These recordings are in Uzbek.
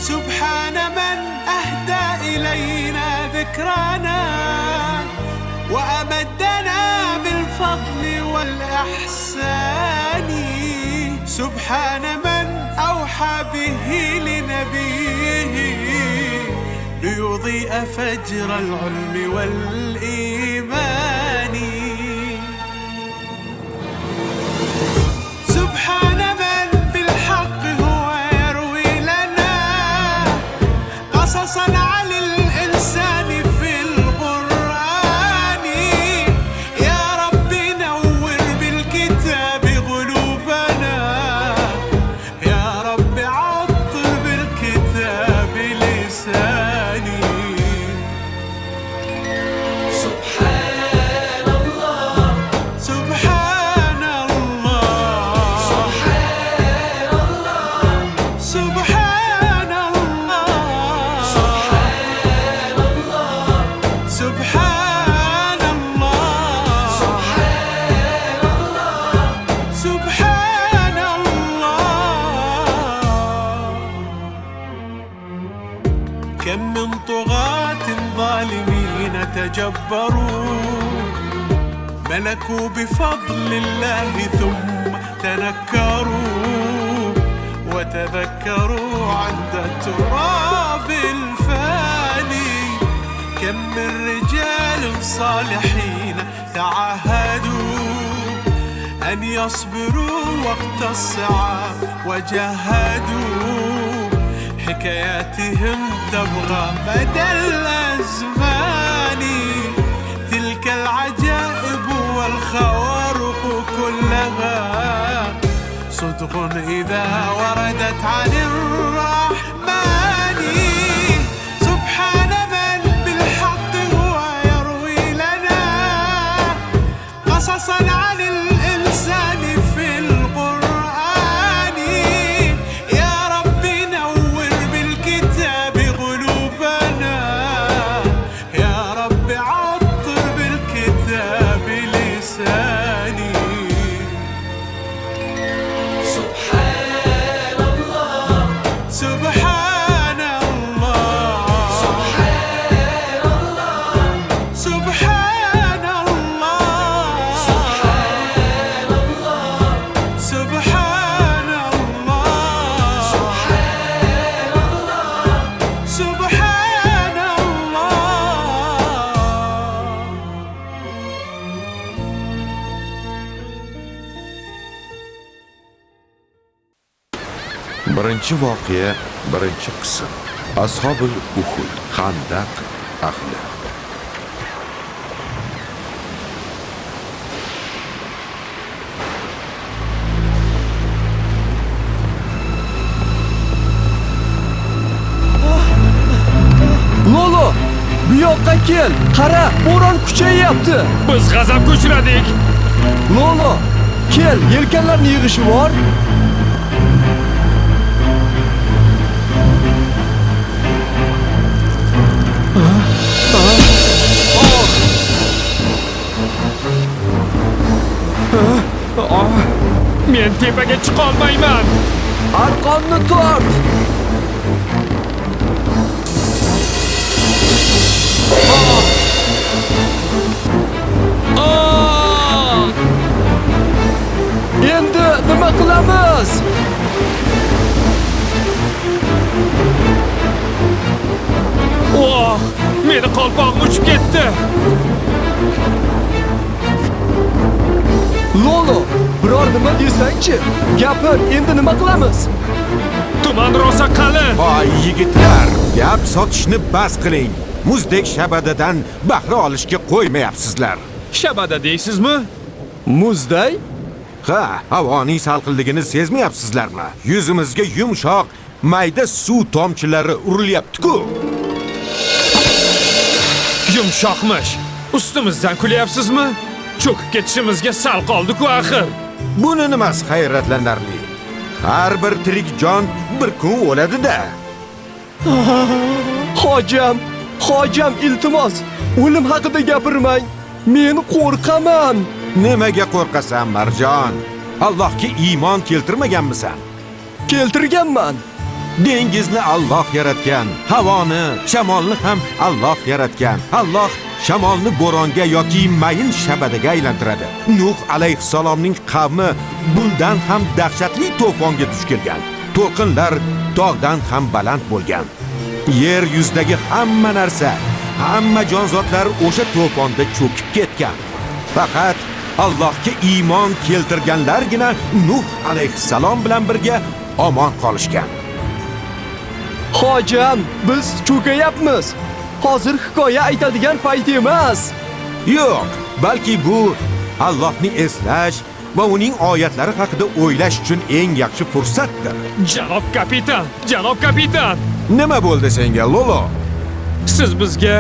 سبحان من أهدى إلينا ذكرنا وأمدنا بالفضل والإحسان. سبحان من أوحى به لنبيه ليضيء فجر العلم والإيمان. سبحان من بالحق هو يروي لنا قصصا عن الإنسان في القرآن. يا رب نور بالكتاب قلوبنا، يا رب عطر بالكتاب لساني. سبحان الله، سبحان الله، سبحان الله، سبحان الله، سبحان الله، سبحان الله، سبحان الله، سبحان الله. كم من طغاة ظالمين تجبروا، ملكوا بفضل الله ثم تنكروا، وتذكروا عند التراب الفاني. كم من رجال صالحين تعاهدوا أن يصبروا وقت الصعاب وجاهدوا، حكاياتهم تبغى مدى الأزمان. تلك العجائب والخوارق كلها صدق إذا وردت عن الرحمن. سبحان من بالحق هو يروي لنا قصصا عن الإنسان في القرآن. يا رب نور بالكتاب قلوبنا، يا رب عطر بالكتاب لساني. سبحان الله، سبحان الله، سبحان الله، سبحان الله، سبحان الله، سبحان الله، سبحان الله، سبحان الله. Birinchi voqea, birinchi qism. Ashobul Uhud, Xandaq ahli. Lolo, bu yoqqa kel. Qara, bo'ron kuchayyapti. Biz g'azabga uchradik. Lolo, kel, yelkanlarni yig'ishib bor. Men tepaga chiqa olmayman. Arqonni tort. Endi nima qilamiz? Oh, meni qolpog'im uchib ketdi. Lolo, biror nima desangchi? Gapir, endi nima qilamiz? Tuman rosa qalin. Voy yigitlar, gap sotishni bas qiling. Muzdek shabadadan bahra olishga qo'ymayapsizlar. Shabada deysizmi? Muzday? Ha, havoning salqinligini sezmayapsizlarmi? Yuzimizga yumshoq, mayda suv tomchilari urilyapti-ku. Yumshoqmish. Ustimizdan kulyapsizmi? Cho'kib ketishimizga sal qoldi-ku axir. Buni nimasi hayratlanarli? Har bir tirik jon bir kun o'ladi-da. Hojam, hojam, iltimos, o'lim haqida gapirmang. Men qo'rqaman. Nimaga qo'rqasan, Marjon? Allohga iymon keltirmaganmisan? Keltirganman. Dengizni Alloh yaratgan, havoni, shamolni ham Alloh yaratgan. Alloh shamolni bo'ronga yoki mayin shabadaga aylantiradi. Nuh alayhissalomning qavmi bundan ham dahshatli to'fonga duch kelgan. To'lqinlar tog'dan ham baland bo'lgan. Yer yuzidagi hamma narsa, hamma jonzotlar o'sha to'fonda cho'kib ketgan. Faqat Allohga iymon keltirganlargina Nuh alayhissalom bilan birga omon qolishgan. Hojam, biz cho'kayapmiz. Hozir hikoya aytadigan payt emas. Yo'q, balki bu Allohni eslash va uning oyatlari haqida o'ylash uchun eng yaxshi fursatdir. Janob kapitan, janob kapitan! Nima bo'ldi senga, Lolo? Siz bizga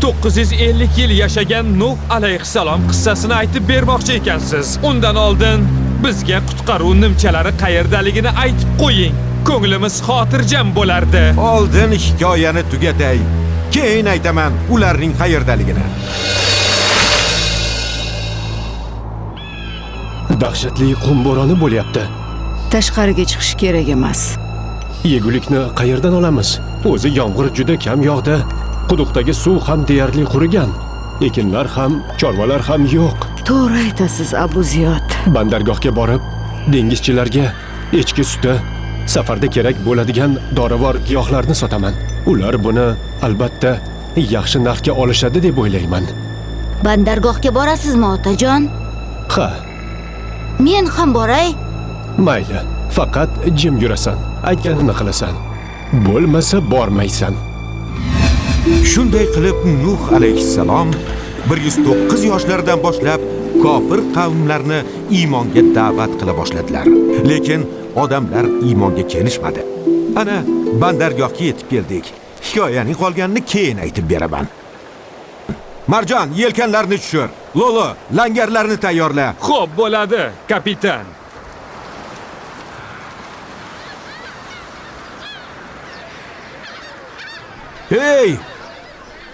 950 yil yashagan Nuh alayhissalom qissasini aytib bermoqchi ekansiz. Undan oldin bizga qutqaruv nimchalari qayerdaligini aytib qo'ying. Ko'nglimiz xotirjam bo'lardi. Oldin hikoyani tugatay, keyin aytaman ularning qayerdaligini. Dahshatli qum bo'roni bo'lyapti. Tashqariga chiqish kerak emas. Yegulikni qayerdan olamiz? O'zi yomg'ir juda kam yog'di. Quduqdagi suv ham deyarli qurigan. Ekinlar ham, chorvalar ham yo'q. To'g'ri aytasiz, Abu Ziyod. Bandargohga borib, dengizchilarga echki suti, safarda kerak bo'ladigan dorivor giyohlarni sotaman. Ular buni albatta yaxshi narxga olishadi deb o'ylayman. Bandargohga borasizmi, otajon? Ha. Men ham boray. Mayli, faqat jim yurasan, aytganimni qilasan. Bo'lmasa bormaysan. Shunday qilib Nuh alayhissalom 109 yoshlaridan boshlab kofir qavmlarni iymonga da'vat qila boshladilar. Lekin odamlar iymonga kelishmadi. Ana bandargohga yetib keldik. Hikoyaning qolganini keyin aytib beraman. Marjon, yelkanlarni tushir. Lolo, langarlarni tayyorla. Xo'p bo'ladi, kapitan. Hey!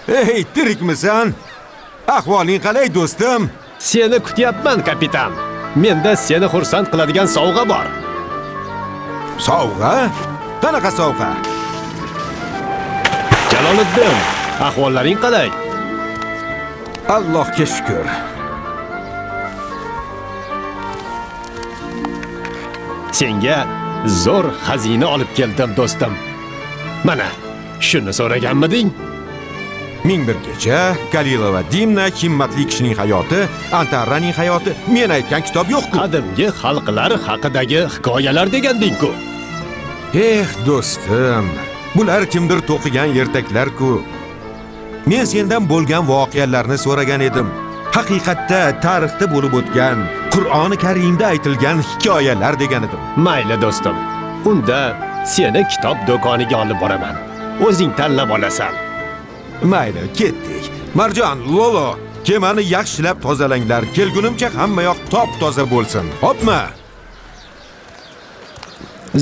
Hey, tirikmisan? Ahvoling qalay, do'stim? Seni kutyapman, kapitan. Menda seni xursand qiladigan sovg'a bor. Sovg'a? Qanaqa sovg'a? Jaloliddin, ahvollaring qalay? Allohga shukr. Senga zo'r xazina olib keldim, do'stim. Mana, shuni so'raganmiding? 1001 kecha, Kalilova Dimna, himmatli kishining hayoti, Antarraning hayoti, men aytgan kitob yo'q-ku. Qadimgi xalqlar haqidagi hikoyalar deganding-ku. Eh, do'stim, bular kimdir to'qigan ertaklar-ku. Men sendan bo'lgan voqealarni so'ragan edim. Haqiqatda tarixda bo'lib o'tgan, Qur'oni Karimda aytilgan hikoyalar degan edim. Mayli do'stim. Unda seni kitob do'koniga olib boraman. O'zing tanlab olasan. Mayli, ketdik. Marjon, Lolo, kemani yaxshilab tozalanglar. Kelgunimcha hamma yoq top-toza bo'lsin. Xo'pmi?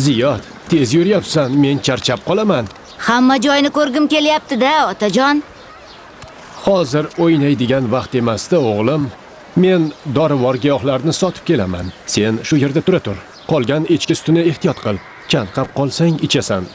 Ziyod, tez yuryapsan, men charchab qolaman. Hamma joyni ko'rgim kelyapti-da, otajon. Hozir o'ynaydigan vaqt emas-da, o'g'lim. Men dorivor giyohlarni sotib kelaman. Sen shu yerda tura tur. Qolgan echki sutini ehtiyot qil. Chanqab qolsang ichasan.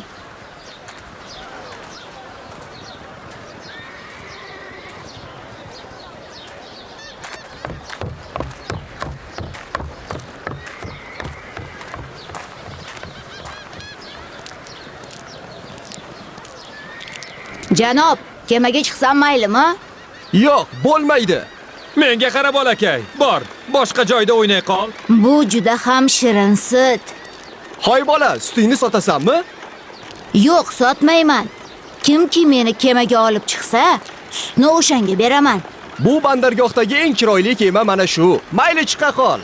Janob, kemaga chiqsam maylimi? Yo'q, bo'lmaydi. Menga qara bolakay, bor, boshqa joyda o'ynay qol. Bu juda ham shirin sut. Hoy bola, sutingni sotasanmi? Yo'q, sotmayman. Kimki meni kemaga olib chiqsa, sutni o'shanga beraman. Bu bandargohdagi eng chiroyli kema mana shu. Mayli, chiqa qol.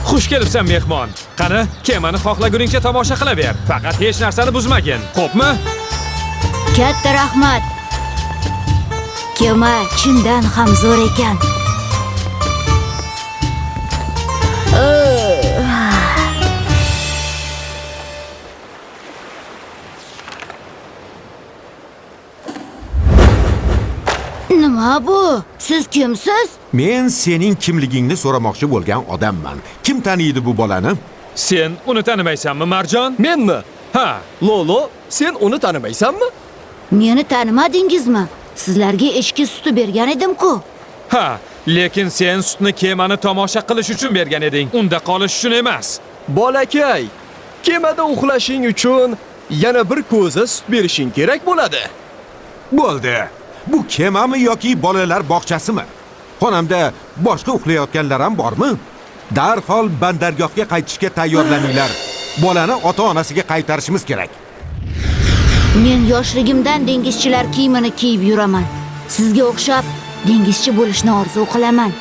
Xush kelibsan, mehmon. Qani, kemani xohlaguningcha tomosha qilaver. Faqat hech narsani buzmagin. Xo'pmi? Katta rahmat. Kema chindan ham zo'r ekan. Nima bu? Siz kimsiz? Men sening kimligingni so'ramoqchi bo'lgan odamman. Kim taniydi bu bolani? Sen uni tanimaysanmi, Marjon? Menmi? Ha. Lolo, sen uni tanimaysanmi? Meni tanimadingizmi? Sizlarga echki suti bergan edim-ku. Ha, lekin sen sutni kemani tomosha qilish uchun bergan eding. Unda qolish uchun emas. Bolakay, kemada uxlashing uchun yana bir ko'za sut berishing kerak bo'ladi. Bo'ldi. Bu kemami yoki bolalar bog'chasimi? Xonamda boshqa uxlayotganlar ham bormi? Darhol bandargohga qaytishga tayyorlaninglar. Bolani ota-onasiga qaytarishimiz kerak. Men yoshligimdan dengizchilar kiyimini kiyib yuraman. Sizga o'xshab dengizchi bo'lishni orzu qilaman.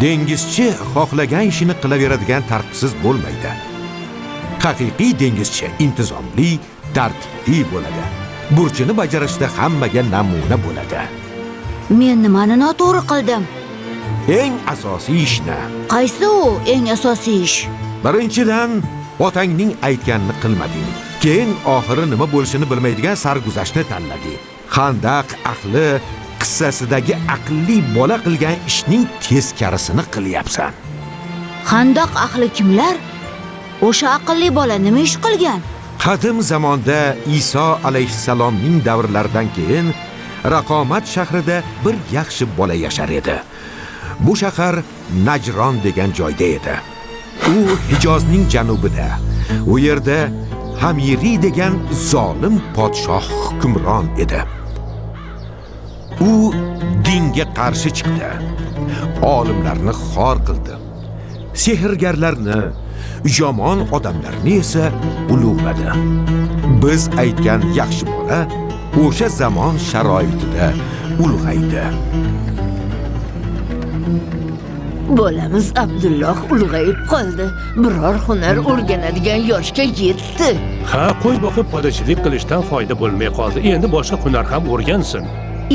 Dengizchi xohlagan ishini qilaveradigan tartibsiz bo'lmaydi. Haqiqiy dengizchi intizomli, tartibli bo'ladi. Burchini bajarishda hammaga namuna bo'ladi. Men nimani noto'g'ri qildim? Eng asosiy ishni. Qaysi u eng asosiy ish? Birinchidan, otangning aytganini qilmading. Keyin oxiri nima bo'lishini bilmaydigan sarguzashtni tanlading. Xandaq ahli qissasidagi aqlli bola qilgan ishning teskarisini qilyapsan. Xandaq ahli kimlar? O'sha aqlli bola nima ish qilgan? Qadim zamonda Iso alayhissalomning davrlaridan keyin Raqomat shahrida bir yaxshi bola yashar edi. Bu shahar Najron degan joyda edi. U Hijozning janubida. U yerda Hamiri degan zolim podshoh hukmron edi. U dinga qarshi chiqdi. Olimlarni xor qildi. Sehrgarlarni, yomon odamlarni esa ulug'ladi. Biz aytgan yaxshi bola o'sha zamon sharoitida ulg'aydi. Bolamiz Abdulloh ulg'ayib qoldi. Biror hunar o'rganadigan yoshga yetdi. Ha, qo'y boqib podachilik qilishdan foyda bo'lmay qoldi. Endi boshqa hunar ham o'rgansin.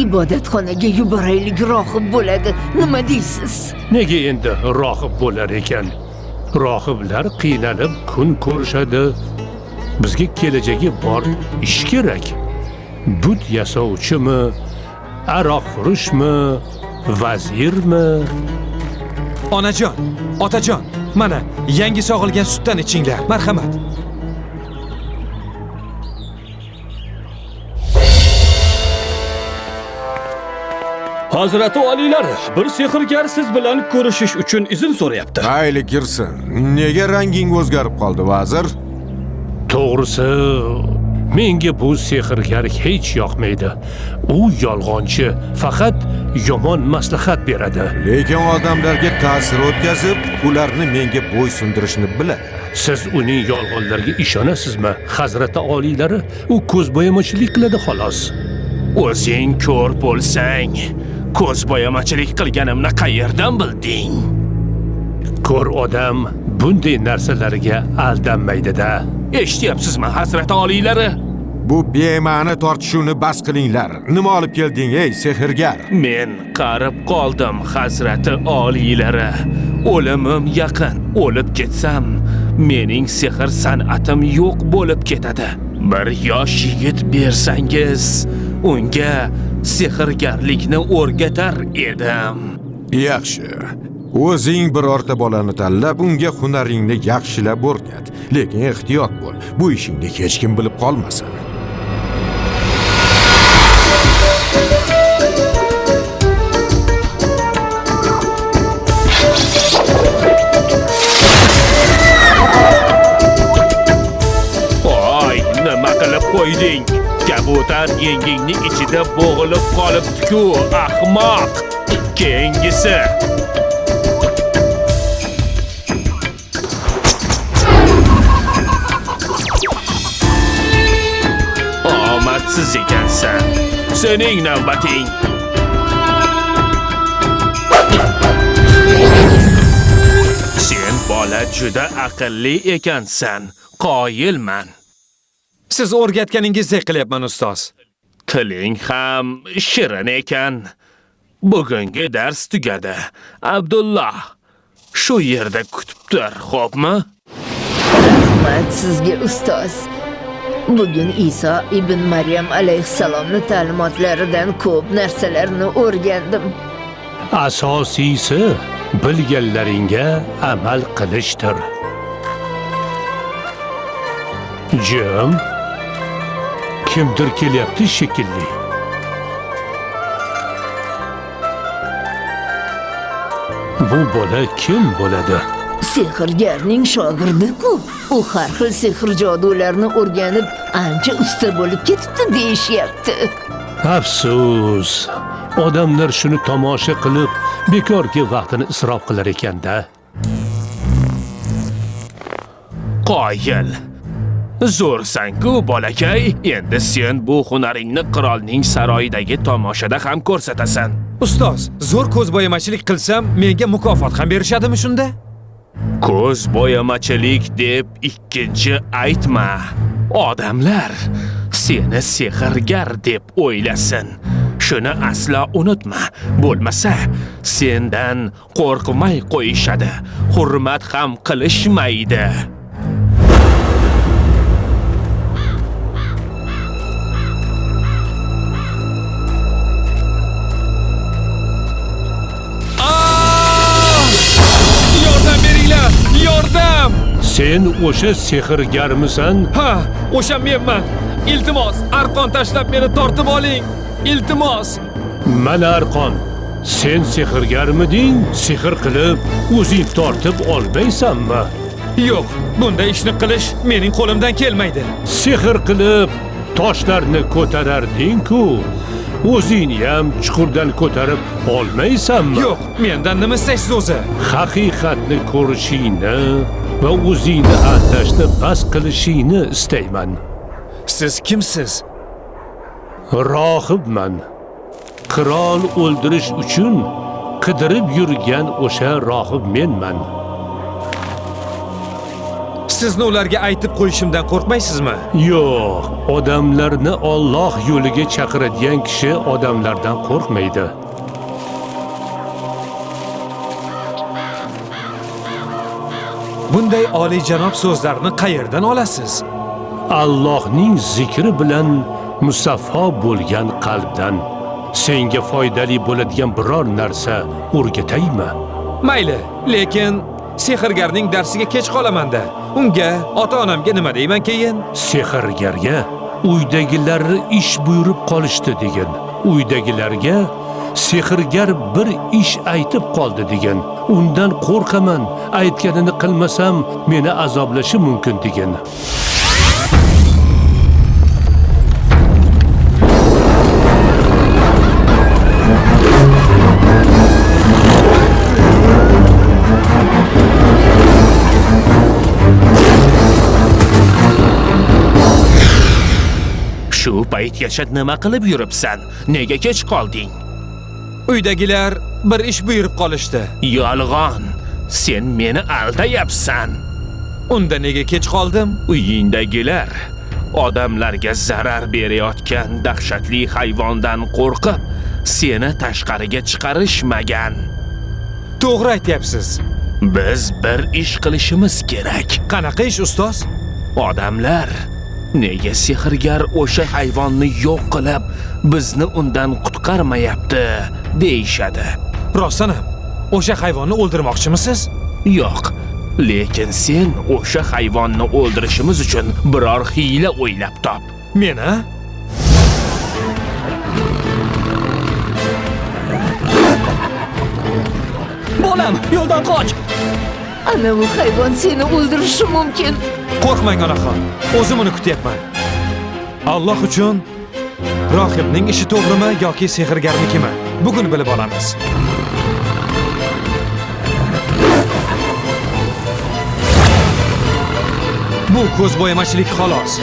Ibodatxonaga yuboraylik, rohib bo'ladi. Nima deysiz? Nega endi rohib bo'lar ekan? Rohiblar qiynalib kun ko'rishadi. Bizga kelajagi bor ish kerak. But yasovchimi, aroqfurushmi, vazirmi? Onajon, otajon, mana yangi sog'ilgan sutdan ichinglar. Marhamat. Hazrati oliylar, bir sehrgar siz bilan ko'rishish uchun izn so'rayapti. Mayli kirsin. Nega ranging o'zgarib qoldi, vazir? To'g'risi, menga bu sehrgar hech yoqmaydi. U yolg'onchi, faqat yomon maslahat beradi. Lekin odamlarga ta'sir o'tkazib, ularni menga bo'ysundirishni biladi. Siz uning yolg'onlariga ishonasizmi, Hazrati oliylari? U ko'zbo'yamachilik qiladi xolos. O'zing ko'r bo'lsang, ko'zbo'yamachilik qilganimni qayerdan bilding? Ko'r odam bunday narsalarga aldanmaydi-da. Eshityapsizmi, Hazrati oliylari? Bu bema'ni tortishuvni bas qilinglar. Nima olib kelding, ey sehrgar? Men qarib qoldim, Hazrati oliylari. O'limim yaqin. O'lib ketsam, mening sehr san'atim yo'q bo'lib ketadi. Bir yosh yigit bersangiz, unga sehrgarlikni o'rgatar edim. Yaxshi. O'zing birorta bolani tanlab, unga hunaringni yaxshilab o'rgat. Lekin ehtiyot bo'l. Bu ishingni hech kim bilib qolmasin. Voy, nima qilib qo'yding? Kabutar yengingni ichida bo'g'ilib qolibdi-ku, ahmoq. Keyingisi. Omadsiz ekansan. Sening navbating. Sen bola juda aqlli ekansan. Qoyilman. Siz o'rgatganingizdek qilyapman, ustoz. Tiling ham shirin ekan. Bugungi dars tugadi. Abdulloh, shu yerda kutib tur, xo'pmi? Rahmat sizga, ustoz. Bugun Iso ibn Maryam alayhissalomning ta'limotlaridan ko'p narsalarni o'rgandim. Asosiysi bilganlaringga amal qilishdir. Jim. Kimdir kelyapti shekilli. Bu bola kim bo'ladi? Sehrgarning shogirdi-ku. U har xil sehr jodularni o'rganib, ancha usta bo'lib ketibdi deyishyapti. Afsus. Odamlar shuni tomosha qilib, bekorga vaqtini isrof qilar ekanda. Qoyil. Zo'rsan-ku, bolakay. Endi sen bu hunaringni qirolning saroyidagi tomoshada ham ko'rsatasan. Ustoz, zo'r ko'zbo'yamachilik qilsam, menga mukofot ham berishadimi shunda? Ko'zbo'yamachilik deb ikkinchi aytma. Odamlar seni sehrgar deb o'ylasin. Shuni aslo unutma. Bo'lmasa, sendan qo'rqmay qo'yishadi, hurmat ham qilishmaydi. Yordam beringlar! Yordam! Sen o'sha sehrgarmisan? Ha, o'sha menman. Iltimos, arqon tashlab meni tortib oling. Iltimos. Mana arqon. Sen sehrgarmiding? Sehr qilib o'zing tortib olmaysanmi? Yo'q, bunday ishni qilish mening qo'limdan kelmaydi. Sehr qilib toshlarni ko'tararding-ku. O'zingni ham chuqurdan ko'tarib olmaysanmi? Yo'q, mendan nima istaysiz o'zi? Haqiqatni ko'rishingni va o'zingni aldashni bas qilishingni istayman. Siz kimsiz? Rohibman. Qirol o'ldirish uchun qidirib yurgan o'sha rohib menman. Sizni ularga aytib qo'yishimdan qo'rqmaysizmi? Yo'q, odamlarni Alloh yo'liga chaqiradigan kishi odamlardan qo'rqmaydi. Bunday oliyjanob so'zlarni qayerdan olasiz? Allohning zikri bilan musaffo bo'lgan qalbdan. Senga foydali bo'ladigan biror narsa o'rgataymi? Mayli, lekin sehrgarning darsiga kech qolaman-da. Unga, ota-onamga nima deyman keyin? Sehrgarga uydagilar ish buyurib qolishdi degan. Uydagilarga sehrgar bir ish aytib qoldi degan. Undan qo'rqaman, aytganini qilmasam meni azoblashi mumkin degan. Shu paytgacha nima qilib yuribsan? Nega kech qolding? Uydagilar bir ish buyurib qolishdi. Yolg'on. Sen meni aldayapsan. Unda nega kech qoldim? Uyingdagilar odamlarga zarar berayotgan dahshatli hayvondan qo'rqib, seni tashqariga chiqarishmagan. To'g'ri aytyapsiz. Biz bir ish qilishimiz kerak. Qanaqa ish, ustoz? Odamlar nega sehrgar o'sha hayvonni yo'q qilib, bizni undan qutqarmayapti, deyishadi. Rostdan ham o'sha hayvonni o'ldirmoqchimisiz? Yo'q, lekin sen o'sha hayvonni o'ldirishimiz uchun biror hiyla o'ylab top. Meni? Bolam, yo'ldan qoch! Ana bu hayvon seni o'ldirishi mumkin. Qo'rqmang onaxon, o'zim uni kutyapman. Alloh uchun rohibning ishi to'g'rimi yoki sehrgarnikimi? Bugun bilib olamiz. Bu ko'zbo'yamachilik xolos.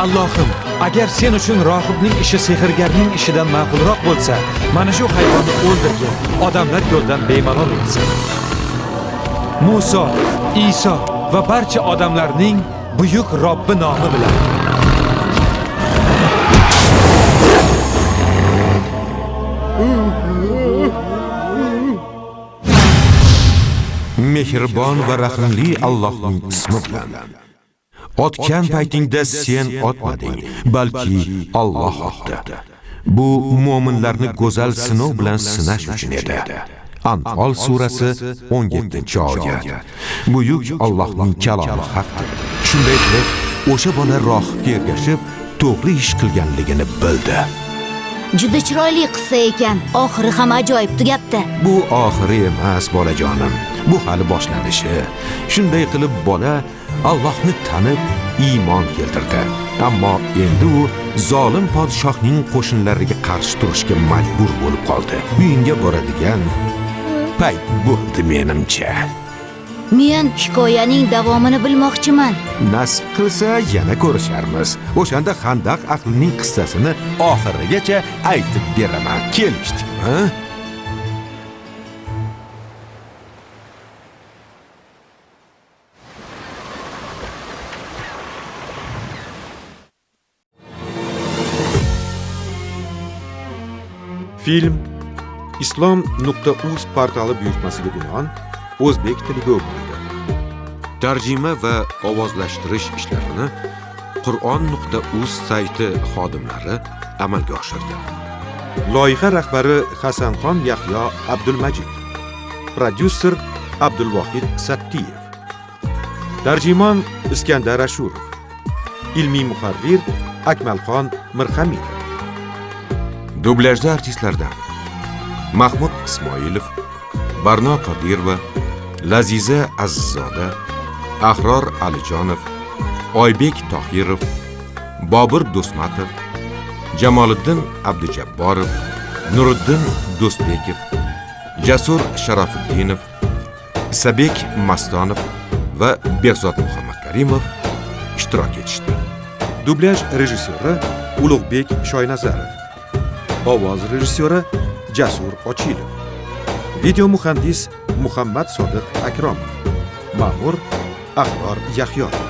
Allohim, agar sen uchun rohibning ishi sehrgarning ishidan ma'qulroq bo'lsa, mana shu hayvonni o'ldirgin, odamlar yo'ldan bemalol o'tsin. Muso, Iso va barcha odamlarning buyuk Robbi nomi bilan. Mehribon va rahimli Allohning ismi bilan. Otgan paytingda sen otmading, balki Alloh otdi. Bu mo'minlarni go'zal sinov bilan sinash uchun edi. Anfol surasi 17-oyat. Buyuk Allohning kalomi haqdir. Shunday qilib, o'sha bola rohibga ergashib, to'g'ri ish qilganligini bildi. Juda chiroyli qissa ekan. Oxiri ham ajoyib tugabdi. Bu oxiri emas, bolajonim. Bu hali boshlanishi. Shunday qilib bola Allohni tanib iymon keltirdi. Ammo endi u zolim podshohning qo'shinlariga qarshi turishga majbur bo'lib qoldi. Uyingga boradigan payt bo'ldi menimcha. Men hikoyaning davomini bilmoqchiman. Nasib qilsa yana ko'risharmiz. O'shanda Xandaq ahlining qissasini oxirigacha aytib beraman. Kelishdikmi? Film islom.uz portali buyurtmasiga binoan o'zbek tiliga o'girildi. Tarjima va ovozlashtirish ishlarini Qur'on.uz sayti xodimlari amalga oshirdi. Loyiha rahbari Hasanxon Yahyo Abdulmajid. Prodyuser Abdulvohid Sattiyev. Tarjimon Iskandar Ashurov. Ilmiy muharrir Akmalxon Mirhamidov. Dublyajda artistlardan Mahmud Ismoilov, Barno Qodirova, Laziza Azizzoda, Ahror Alijonov, Oybek Tohirov, Bobur Do'stmatov, Jamoliddin Abdujabborov, Nuriddin Do'stbekov, Jasur Sharofiddinov, Isabek Mastonov va Behzod Muhammadkarimov ishtirok etishdi. Dublyaj rejissyori Ulug'bek Shoynazarov. Ovoz rejissyori Jasur Ochilov. Video muhandis Muhammad Sodiq Akromov. Ma'mur Ahror Yahyoyev.